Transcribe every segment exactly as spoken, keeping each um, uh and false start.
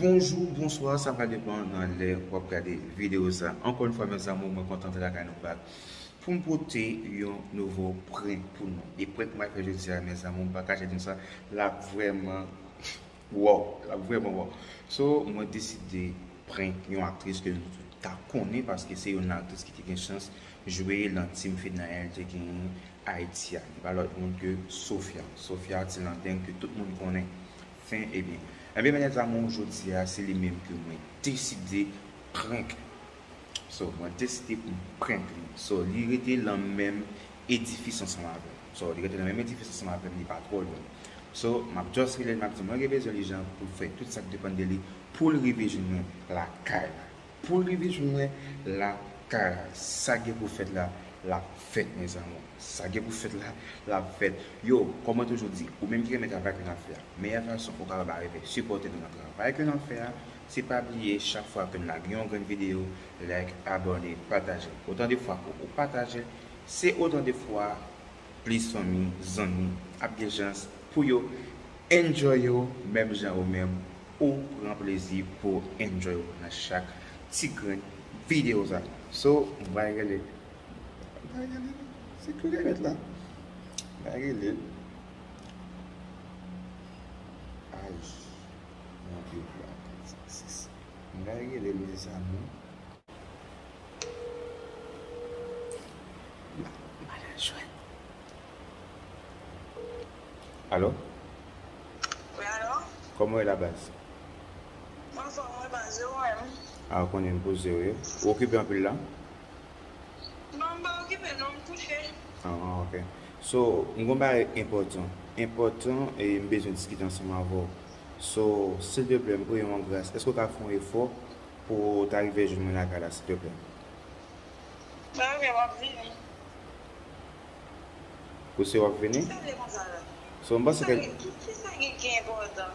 Bonjou, bonswa, sa va depann nan lè w ap gade videyo sa. Ankò yon fwa, mezanmi, mwen kontan antre lakay nou back pou m pote yon nouvo prank pou nou. E prank mwen fè jodi a, mezanmi, m pa kache di nou sa, l ap vrèman wow, l ap vrèman wow. So, mwen deside prank yon aktris ke nou tout ta konnen, paske se yon aktris ki te gen chans jwe nan Team Fednaelle te genyen Ayiti a. Li pa lòt moun ke Sofia. Sofia, ti landeng ke tout moun konnen. Fen e byen. Ebyen, medam zanmi, jodi a, se li menm ke mwen deside prank. So, mwen deside pou m prank li. So, li rete nan menm edifis ansanm avè m. So, li rete nan menm edifis ansanm avè m, li pa twò lwen. So, m ap just rele l, m ap di, mwen gen bezwen li jan pou fè tout sa k depann de li, pou l rive jwenn mwen lakay la. Pou l rive jwenn mwen lakay la. Sa gen pou fèt la, l ap fèt, mezanmi. Sa gen pou fèt la, l ap fèt. Yo, kòm mwen toujou di, ou menm ki renmen travay ke n ap fè a, meyè fason pou w kapab arive sipòte nou nan travay ke n ap fè a, se pa bliye, chak fwa ke n lage yon grenn videyo, like, abòne, pataje. Otan de fwa ke ou pataje, se otan de fwa plis fanmi, zanmi ap gen chans pou yo enjoy yo, menm jan ou menm ou pran plezi pou enjoy yo nan chak ti grenn videyo sa. So, m pral rele. M pral rele. Se ki remèt la. M pral rele. Ay. Mon Dieu, kat, senk, sis. M pral rele, mezanmi. M al jwenn. Alo? Wi, alo? Kòman w ye la, baz? Mwen anfòm, wi, baz, e ou menm? A, ou konnen m poze w, wi. Ou okipe anpil la? Non, m pa okipe, non, m kouche. Ah, ok. So, m gon bagay enpòtan. Enpòtan, e m bezwen diskite ansanm avè w. So, silteplè, m priye w an gras. Èske w ka fè yon efò pou w ta rive jwenn mwen lakay la, silteplè? Ba, ok, m ap vini. Ou se w ap vini? Kisa w vle konsa la? So, m panse ke... Kisa gen, ki, kisa gen ki enpòtan?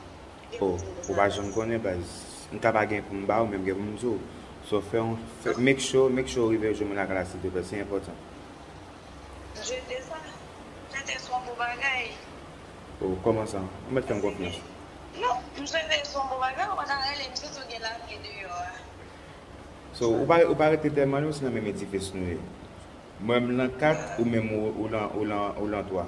Oh, ou pa janm konnen, baz. M ka pa gen pou m ba w, men m gen pou m di w. So, fè yon, fè, make sure, make sure w rive jwenn mwen lakay la, silteplè, se enpòtan. M swete sa. M swete se yon bon bagay. Oh, kòman sa? Ou mèt fè m konfyans. Non, m swete se yon bon bagay, ou pa ta rele m, m swete w gen lavi deyò a. So, ou pa, ou pa rete tèlman lwen, se nan menm edifis nou ye. Mwen, m lan kat, ou menm, ou, ou lan, ou lan, ou lan twa.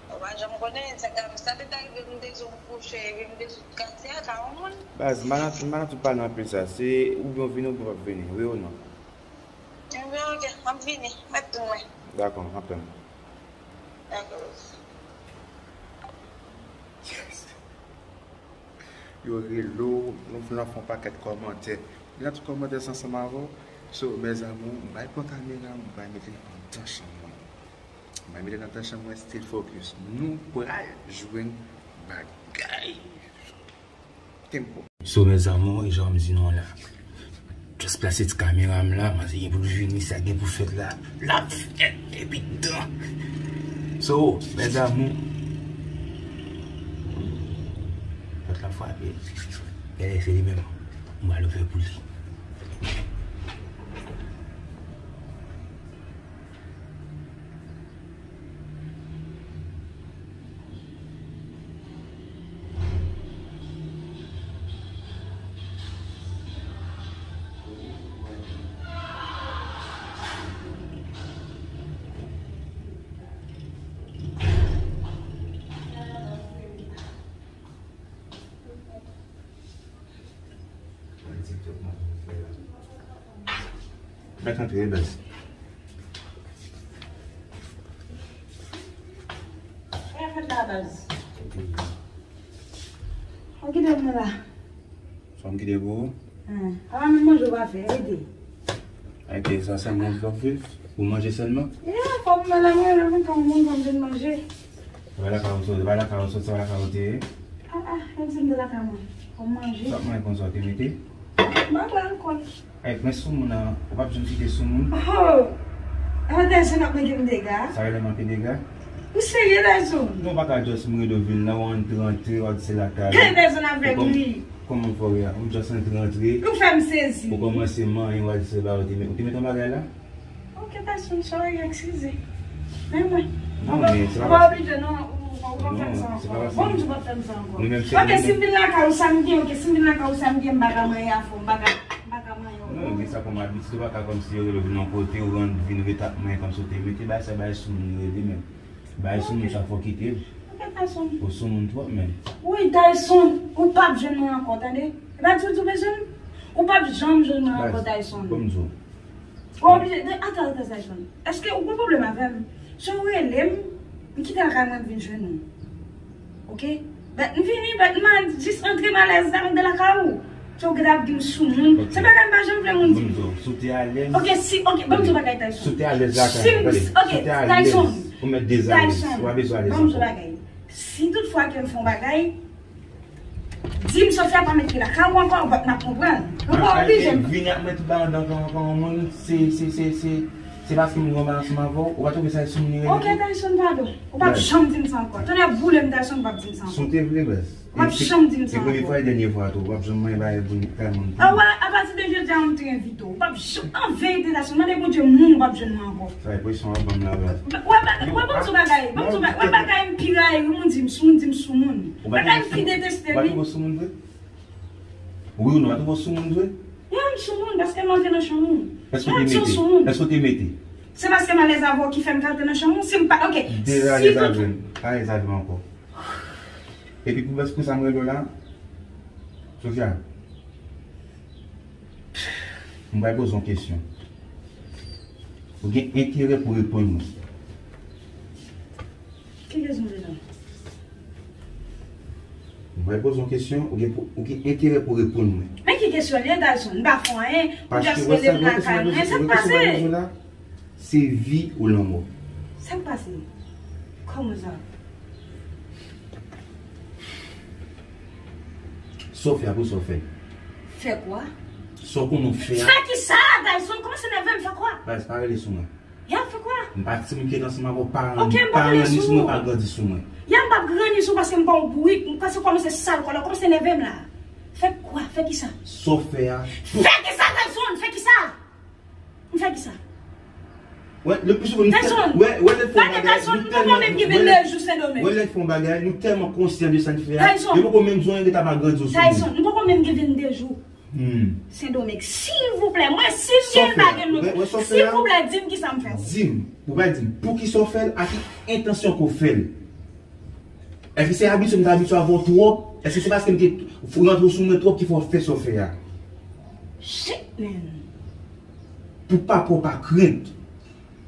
Ou pa janm konnen, sa ka, sa te ta rive, m te sou kouche, epi m te sou katye a, ka yon moun. Baz, m pa nan, m pa nan tout pale anpil sa. Se oubyen w vini, oubyen w p ap vini, wi ou non? Ebyen, ok, m ap vini, m ap tann mwen. Dakò, anpèm. Dakò. Yes. Yo rele w, nou vin fè yon pakèt kòmantè. Li nan tout kòmantè sa ansanm avè w. So, mes amours, m bay pran kamera, m bay mete l andan chanm mwen. M bay mete l andan chanm mwen, still focus. Nou pral jwenn bagay. Tempo. So, mes amours, e jan m di nou an la. Just plase ti kamera m la, manzè gen pou l vini, sa gen pou fèt la, l ap fèt depi tan. So, mes amours, pòt la frape. Gade, se li menm. M pral ouvè pou li. Mèt antre, baz. Sa fèt la, baz? Ou kite m la. Fò m kite pou ou? Apa menm manje w pa fè, rete. Rete, sa sèlman w vle viv? Pou manje sèlman? Ya, fò m ale mwen, lè mwen ka moun, fò m vin manje. Se pa lakay ou sot-, se pa lakay ou sot-, se pa lakay ou te ye? Ah, ah, menm si m te lakay mwen, fò m manje. Sa mwen konsa ou te mete? M pa bwè alkòl. Ay, men soumoun nan, ou p ap janm kite soumoun. Oh! An dèzen ap manke m dega. Sa rele manke dega? Ou serye, dèzen? Non, ou pa ka just mouri de vil nan, ou antre, antre, ou di se lakay ou. Dèzen avèk li. Kòman, kòman fò w ye a? Ou just antre, antre. Ou fè m sezi. Ou kòmanse manyen, ou di se ba ou te met, ou te met yon bagay la? Ok, dèzen, sorry, eskize. Men mwen. Non, men se pa... Ou pa oblije, non, ou Ou p ap fè m sa ankò. Bon, m di w p ap fè m sa ankò. Ok, si m vin lakay ou samdi, ok, si m vin lakay ou samdi, m pa ka manyen afè w, m pa ka, m pa ka manyen w. Non, gen sa kòm abitid, ou pa ka kòmsi yo rele w vin yon kote, ou rann vin ret ap manyen kòmsi w te mete bagay sa, bagay sou moun yo rele menm. Bagay sou moun sa fò kite l. Ok, Tayson. Ou sou moun twòp menm. Wi, Tayson, ou p ap jwenn mwen ankò, tande? E pa di w di w bezwen m? Ou p ap janm jwenn mwen ankò, Tayson. Kòm di w. Ou oblije de, atann, atann, Tayson. Èske ou gen pwoblèm avè m? Si w rele m, m kite lakay mwen, m vin jwenn ou. Ok? Bèt m vini, bèt m a jis antre m alèz la, m de lakay ou. Si w gen ap di m sou moun. Ok. Se bagay m pa janm vle moun di. Bon, si w te alèz. Ok, si, ok, ban m di w bagay, Tayson. Si w te alèz lakay, ok, Tayson. Ou mèt dezalèz. Ou pa bezwen alèz ankò. Ban m di w bagay. Si tout fwa ke m fè yon bagay, di m Sofia pa mete lakay ou ankò, but n ap konprann. Nou pa oblije. Vini ap met tout bagay nan kan kan moun, se, se, se, se, se paske m gen yon bagay ansanm avè w, ou pa twouve sa e sou moun li rele tou? Ok, Tayson, padon. Ou p ap janm di m sa ankò. Tonnè boule m, Tayson, ou p ap di m sa ankò. Si w te vle, baz. Ou p ap janm di m sa ankò. E premye fwa e dènye fwa tou, ou p ap janm manyen bagay pou kay moun. Awa, apati de jodi a, m te envite w. Ou p ap janm, an verite, Tayson, mande Bondye moun ou p ap jwenn mwen ankò. Sa e presyon w ap ban m la, baz. Wè, ba- wè, ban m di w bagay, ban m di w bagay, wè bagay m pi rayi, moun di m sou moun, di m sou moun. Bagay m pi deteste, wi. Ou pa twouve w sou moun vre? Wi ou non, ou pa twouve w sou moun vre? Ya, m sou moun, paske m antre nan chanm ou. Èske w te mete? Èske w te mete? Se paske m alèz avè w ki fè m te antre nan chanm ou? Si m pa, ok. Deja alèz avè m. Pa alèz avè m ankò. Epi pou baz pou sa m rele w la, Sofia, m pral poze w yon kesyon. Ou gen enterè pou reponn mwen. Ki kesyon se sa? M pral poze w yon kesyon, ou gen pou, ou gen enterè pou reponn mwen. Men ki kesyon l ye, Tayson? M pa fè anyen, ou just rele m lakay mwen, sa k pase? Se vi ou lanmò. Sa k pase? Kòman sa? Sa w fè, apre sa w fè. Fè kwa? Sa w konnen w fè a. Fè kisa, Tayson? Kòmanse nève m, fè kwa? Baz, pa rele sou mwen. Ya, fè kwa? M pa timoun ki ret ansanm avè w, pa, ok, m pa rele sou mwen, pa grandi sou mwen. Ya, m p ap grandi sou w paske m pa yon bourik, m kòmanse sal kòlè, kòmanse nève m la. Fè kwa? Fè kisa? Sa w fè a. Fè kisa, Tayson? Fè kisa? M fè kisa? Wè, le pli souvan, nou tèl-, wè, wè, lè fè yon bagay, nou tèlman, wè, lè, wè, lè fè yon bagay, nou tèlman konsyan de sa n fè a, yo poko menm di w anyen, yo ta pa grandi w sou moun. Tayson, m poko menm gen vennde jou. Hmm. Sendomeng, silvouplè, mwen, si m gen pa gen moun, silvouplè, di m kisa m fè. Di m, ou pa di m, poukisa w fè l, ak ki entansyon ke w fè l. Èske se abitye m te abitye avè w twòp? Èske se paske m te rantre w sou mwen twòp ki fè w fè sa w fè a? Shit, man. Pou pa pè w pa krent.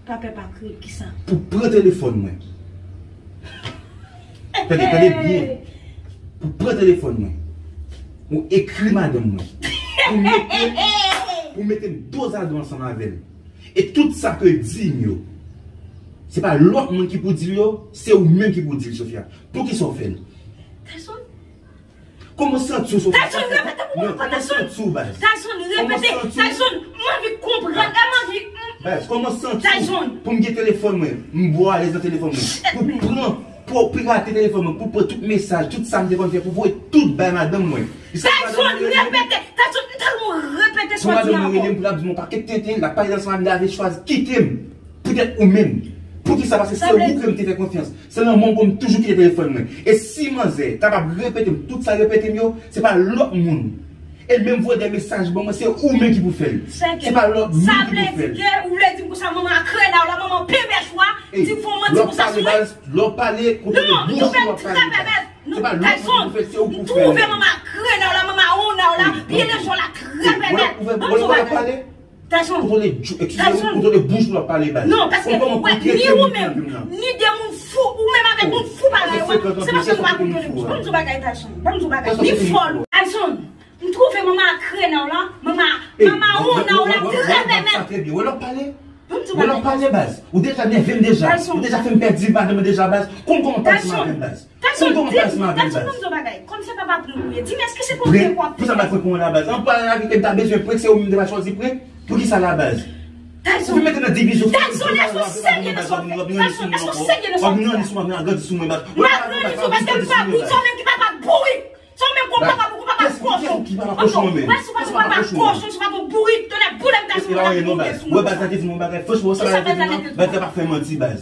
Pa pè pa krent, kisa? Pou pran telefòn mwen. Tande, tande byen. Pou pran telefòn mwen. Ou ekri madanm mwen. Pou mete, pou mete m dozado ansanm avè l. E tout sa ke l di m yo, se pa lòt moun ki pou di l yo, se ou menm ki pou di l, Sofia. Poukisa w fè l? Tayson. Kòman w santi w, Sofia? Tayson, repete pou mwen ankò, Tayson. Kòman w santi w, baz? Tayson, repete. Tayson, m anvi konprann. M anvi, m- Baz, kòman w santi w? Tayson. Pou m gen telefòn mwen, m bò alèz nan telefòn mwen. Pou pran, pou pirate telefòn mwen, pou pran tout mesaj, tout sa m te konn fè, pou voye tout bay madanm mwen. Tayson, repete. Tayson, m tèlman repete sa w di a ankò. Pou madanm mwen rele m, pou l ap di m yon pakèt tenten, l ap pale ansanm avè m, l ap chwazi kite m. Poutèt ou menm. Poukisa? Paske se ou ke m te fè konfyans. Se lanmò m pou m toujou kite telefòn mwen. E si manzè kapab repete m tout sa l repete m yo, se pa lòt moun. E l menm voye de mesaj ban mwen, se ou menm ki pou fè l. Se pa lòt moun ki pou fè l. Sa vle di ke ou vle di m konsa manman a krena w la, manman pebèch ou a, di m fè w manti konsa sou mwen? Lè w pale, kontwole bouch ou w ap pale. Non, ou fè l trè pèpèt. Non, Tayson, m twouve manman a krena w la, manman a ona w la, pye lejè w la trè pèpèt. Ban m di w bagay. Tayson. Kontwole, ekskize m, kontwole bouch ou w ap pale, baz. Non, paske ou wè, ni ou menm, ni de moun fou, ou menm avèk moun fou parèy ou a, se paske nou pa kontwole bouch. Ban m di w bagay, Tayson. Ban m di w bagay. Ni fòl ou. Tayson, m twouve manman a krena w la, manman, manman a ona w la, trè pèpèt. Ban m di w bagay. Ban m di w bagay, baz. Ou deja nève m deja. Ou deja fè m pèdi madanm mwen deja, baz. Konn kòman w pase m avè l, baz. Tayson, di m, Tayson, ban m di w bagay. Kòm se papa prank ou ye, di m, èske se prank w ap fè? Pou sa m pa prank ou la, baz. An palan avèk m ta bezwen prank, se ou menm te pa chwazi prank. Poukisa la, baz? Tayson. Ou vin mete nan divizyon. Tayson, èske w serye nan sa w fè? Tayson, èske w serye nan sa w di a? W ap grandi sou mwen, baz. M pa grandi sou ou paske m pa bout, se ou menm ki papa bourik. Se ou menm ki papa bourik, papa kochon. Ou wè, se ou papa kochon, se ou papa bourik, tonnè boule m, Tayson, ou pa boule sou mwen. Wè, baz la te di m yon bagay. Franchman, sa baz la te di m nan, baz la pa fè manti, baz.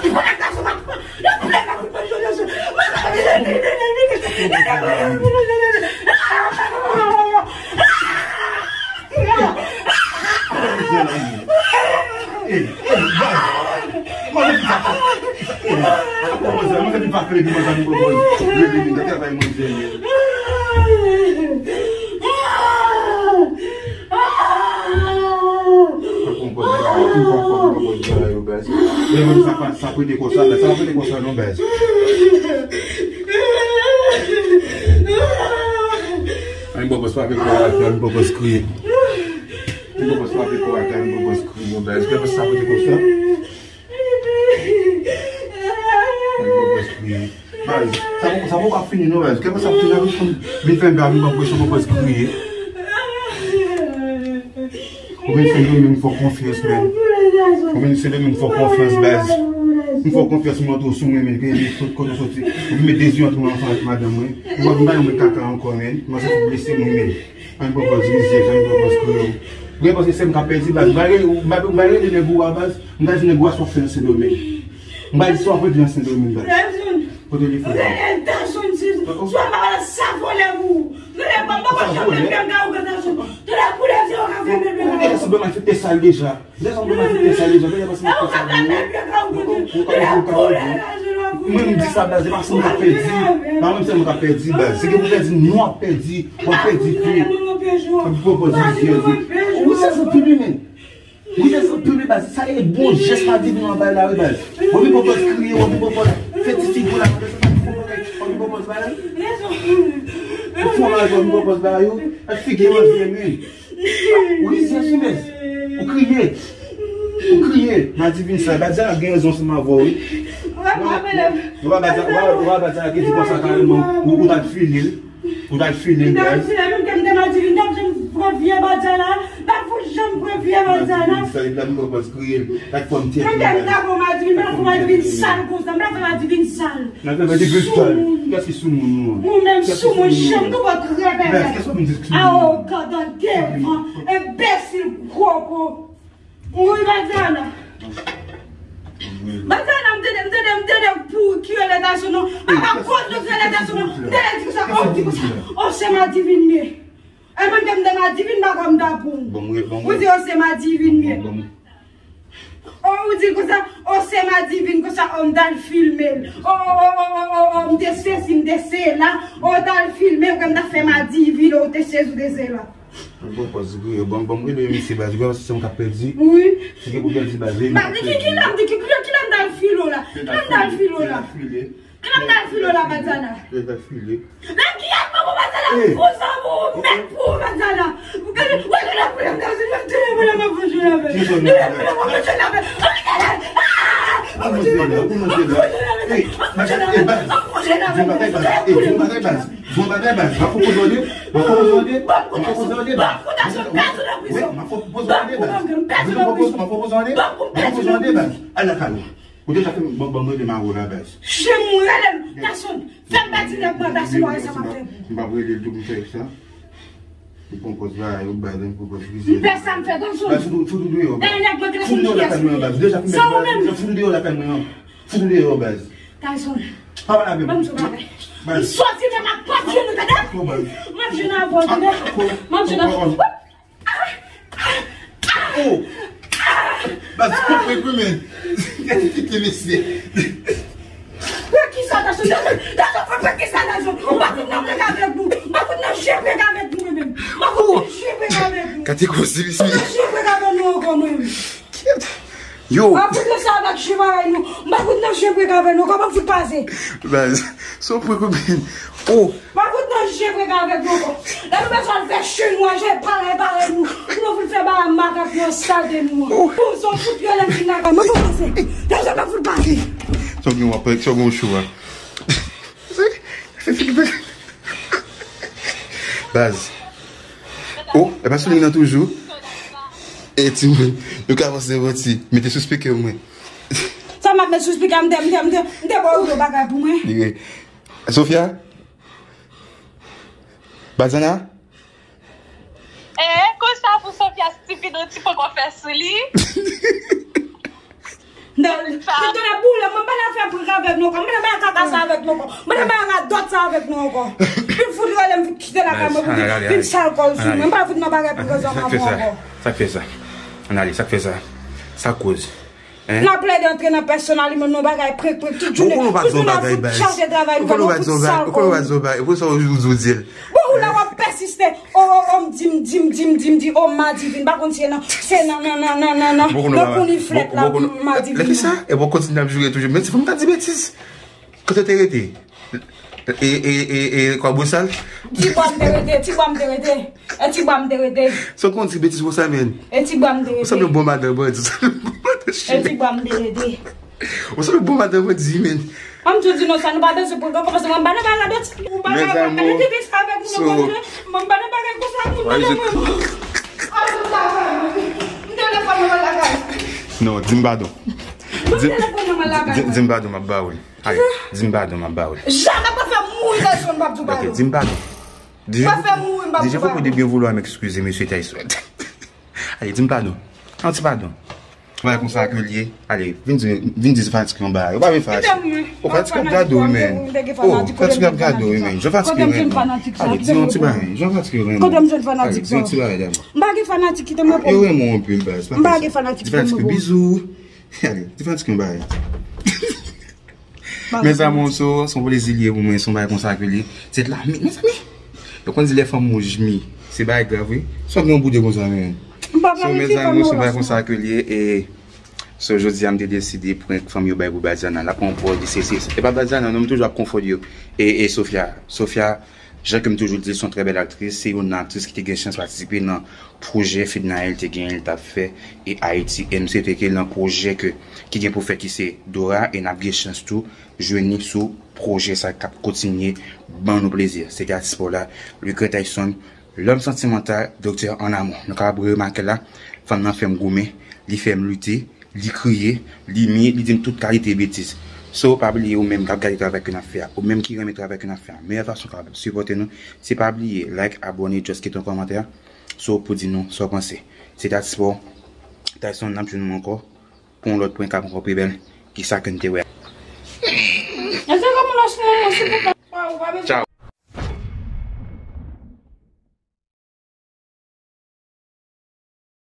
Yo pran gason m ap pran. Yo pran gason m ap pran. Ey, ey, baz. Manzè vin pa fè, ey, manzè vin pa fè, epi manzè vin pran bòl. Rele vin nan travay manzè yo. Fè pou bòl la, pou fè pou bòl la yo, baz. Men sa pa, sa prete konsa, sa pa prete konsa non, baz. Ay, bòbòs pa fè kò a fè, bòbòs kriye. Mwen poko frape kò atè, mwen poko kriye, baz. Kè sa pote konsa? Mwen poko kriye. Baz, sa poko, sa poko ap fini non, baz. Kè sa ap fini, ap vin fè baz, mwen poko, mwen poko kriye. Ou vin Sendomeng, fè konfyans, men. Ou vin Sendomeng, fè konfyans, baz. Mwen fè konfyans, mwen tou sou mwen, men, kote, kote soti. Ou vin met de zye antre mwen ansanm avèk madanm mwen. Ou pa vin ba mwen kaka ankò, men. Mwen se blese mwen, men. Ann pran pòz rizyèz, ann pran pòz kriye. Ou gen panse se m k ap pèdi, baz. M pa rele, m pa, m pa rele nèg ou a, baz. M pa di nèg ou a sa w ap fè nan Sendomeng. M pa di sa w ap regle nan Sendomeng, baz. Kote li fè la? Swa pa wè sa vòlè pou ou. Tande, pa, pa, pa, janm menm menm ka ou grandason. Tande, koulè zye ou ka fè menm menm. Ou deja sanble malfektè sal deja. Deja sanble malfektè sal deja. Deja sanble malfektè sal deja. Ou ka, ou ka, ou ka, ou ka. Mwen, m di sa, baz, se pa sèl mwen k ap pèdi. Pa mwen sèl mwen k ap pèdi, baz. Se ke pou pèdi, nou ap pèdi. W ap pèdi tou. Anpi pwopozisyon. Ou se sou pibli, men. Ou se sou pibli, baz. Sa e bon jès la di nou anba la, wi, baz. W ap pwopozisyon kriye, w ap pwopozisyon fè ti figi la, w ap pwopozisyon bagay, w ap pwopozisyon bagay. Ou fè yon bagay, w ap pwopozisyon bagay, yo. Ak figi w ap vye, men. Ou rizyèz wi, baz. Ou kriye. Ou kriye. Madivin sa, baz, sa gen rezon ansanm avè w, wi. Ou pa baz, ou pa, ou pa baz, sa gen di konsa kareman, ou, ou t al file l. Ou t al file l, baz. M t al file l, menm ke m te Madivin, m t ap janm pran vye baz la. M pa fout janm pran vye baz la. Madivin sa, epi la m konprann kriye l. Gad fòm tèt li, baz. Menm ke m t ap pran Madivin, m pa fè Madivin sal konsa, m pa fè Madivin sal. Nan fè Madivin sal. Kiyès ki soumoun ou an? Ou menm soumoun, chanm nou pa trè bèbè. Baz, kiyès ki soumoun? Awogan, devan, enbesil, gwo ko. Wi, Bazana. Bazana, m tande, m tande, m tande pou ki rele gason non. Papa, koz nou rele gason non. M tande di konsa, o, di konsa. O, se Madivin m ye. E mwen, m te Madivin, m pa konn da pou ou. Ou di, o, se Madivin m ye. O, ou di konsa, o, se Madivin konsa, o, m t al filme l. O, o, m te sesi, m te sela. O, t al filme, ou konn ta fè Madivin, o, te sesi, ou te sela. Bon, pòz, bon, bon, rele misye, baz, gwo, se yon k ap pèdi. Wi. Se ke pou pèdi, baz, li ki, ki lè m di, ki, ki lè m t al file w la? Ki lè m t al file w la? Ki lè m t al file w la, Bazana? Ki lè m t al file? Nan ki ak mwen, Bazana? Pou zanmi w, mèt pou ou, Bazana. Ou gade, ou gade la pou lè m t al file, m te lè pou lè m ap fouche la fè. Ki zòn ou? Lè pou lè m ap fouche la fè. Ou gade la. Ah! Ou fouche la fè. Ou fouche la fè. Ey, baz, ey, baz. Ou fouche la fè. Di yon bagay, baz. Ey, di yon bagay, baz. Di yon bagay, baz. M ap pwopoze w de. M ap pwopoze w de. M ap pwopoze w de, baz. Wi, m ap pwopoze w de, baz. M ap pwopoze w de, baz. M ap pwopoze w de, baz. Al lakay ou. Ou deja fè m, ban, ban m rele mari w la, baz. Chen mwen rele m, gason. Fè m pèdi nèg mwen, gason, wè sa m ap fè. M p ap rele l tou pou fè sa. M pran pòz la, yo, baz, m pran pòz rizyèz. M fè sa m fè, gason. Baz, fout ou, fout ou deyò, baz. Fout ou deyò lakay mwen, baz. Deja fè m, baz. Fout ou deyò lakay mwen, an. Fout ou deyò, baz. Tyson. Pa pale avè m. Ban m di w bagay. M soti menm ak pòt je nou, tande? M ap jwenn avè w, tande? M ap jwenn avè w. Oh! Baz, konprann koumen. Kite mesye. Pou kisa, Tyson? Tyson, pou kisa, Tyson? M pa fout nan brek avèk nou. M pa fout nan je brek avèk nou, mwen menm. M pa fout nan je brek avèk nou. Kate koze, mesye. M pa fout nan je brek avèk nou ankò, mwen menm. Yo! M pa fout nan sa avèk je bagay nou. M pa fout nan je brek avèk nou. Kòman m fout pase? Baz, se yon prank ou byen. Oh! M pa fout nan je brek avèk nou ankò. Lè nou bezwen al fè chen nou an, je parèy parèy nou. Pou nou fout fè bagay makak nou an, salte nou an. Oh! Pou zon fout yo lè m fin lakay mwen, pou pase. Lè m fout pase. Sa w gen w ap prank, sa w gen w chou a. Baz. Oh, e pa sou liy nan toujou. E timoun, nou ka avanse yon ti. Mete sou speaker mwen. Sa m ap met sou speaker, m te, m te, m te, m te ba w yon bagay pou mwen. Li re-, Sofia? Bazana? Eh, konsa pou Sofia stipid, yon ti poko fè sou li. Nan, nan, nan boule, mwen pa nan fè prank avèk nou ankò. Mwen pa nan kaka sa avèk nou ankò. Mwen pa nan radòt sa avèk nou ankò. Vin fout rele m, vin kite lakay mwen pou vin, vin sal kò l sou mwen. Mwen pa fout nan bagay pou rezon avè w ankò. Sa k fè sa? Ann ale, sa k fè sa? Sa k koz? Hein? N ap plede antre nan pèsonal, men nou bagay prank, prank, tout jounen. Tout jounen ap fout chaje travay nou, fè nou fout sal kò nou. Ou konnen w pa di yon bagay, ou konnen w pa di yon bagay, ou konnen sa w di l. Bon, ou la w ap pèsiste. Oh, oh, oh, m di, m di, m di, m di, m di, oh, Madivin, m pa konn si se nan, se nan, nan, nan, nan, nan, nan, nan pouniflèt la, Madivin. Lè ki sa? E bon, kontinye ap joure toujou. Men ti fanm ta di betiz. Kote w te rete? E, e, e, e, kwa bosal? Ti bwa m te rete, ti bwa m te rete. E ti bwa m te rete. Sa w konn ti betiz konsa, men. E ti bwa m te rete. Ou sanble bon madan bandi, ou sanble bon madan chimè. E ti bwa m te rete. Ou sanble bon madan bandi, men. An m tou di nou sa, nou pa bezwen pou nou kòmanse, mwen m pa nan bagay de ti, mwen pa nan bagay de ti avèk moun yo, mwen pa nan bagay konsa, moun nan mwen. Al sou travay, mwen. M telefòn nan lakay. Non, di m padon. Mwen telefòn nan lakay. Di m padon, m ap ba w. Ale, di m padon, m ap ba w. Jamè pa fè mouri Tyson, m p ap di w padon. Ok, di m padon. Pa fè mouri, m p ap di w padon. Déjà, faut de bien vouloir m'excuser, monsieur Tyson. Ale, di m padon. Yon ti padon. Bagay konsa ke l ye. Ale, vin di, vin di fanatik yo yon bagay. Ou pa vin fanatik. Ou fanatik ap gade w, men. Oh, fanatik ap gade w, men. Jan fanatik yo renmen. Ale, di yon ti bagay. Jan fanatik yo renmen. Kote m jwenn fanatik sa? Ale, di yon ti bagay, dam. M pa gen fanatik, kite m reponn. Yo renmen w anpil, baz. M pa gen fanatik, kite m reponn. Di fanatik yo bizou. Ale, di fanatik yo yon bagay. Mes amours, se yon plezi li ye pou mwen, se yon bagay konsa ke li ye. Tèt la mi, mezanmi. Yo konn di lè fanm wouj mi, se bagay grav, wi. Sa gen yon boude konsa, men. M pa planifiye fanm yo wouj. So, mes amours, se yon bagay konsa ke li ye, e so, jodi a, m te deside prank fanm yo bay pou Badiana. L ap pran pòz li, se, se, se pa Badiana, non, m toujou ap konfonn yo. E, e Sofia, Sofia, jan ke m toujou di l, se yon trè bèl aktris, se youn nan aktris ki te gen chans patisipe nan pwojè Fednaelle te genyen, l t ap fè, e Ayiti. E m swete ke nan pwojè ke, ki gen pou fèt, ki se Dora, e n ap gen chans tou jwenn li sou pwojè sa k ap kontinye ban nou plezi. Se Diaspora, Lucret Tyson, L'homme sentimental, Docteur en amour. Nou kapab remake la, fanm nan fè m goumen, li fè m lite, li kriye, li mi, li di m tout kalite betiz. So, pa bliye ou menm k ap gade travay ke n ap fè a, ou menm ki renmen travay ke n ap fè a, meyè fason w kapab sipòte nou, se pa bliye like, abòne, just kite yon kòmantè. So, pou di nou sa w panse. Se Diaspora, Tyson, n ap jwenn nou ankò pou yon lòt prank k ap ankò pi bèl ki sa ke n te wè a. Èske kòman lòs mwen, mwen, se pou pa ou pa bezwen. Tchao.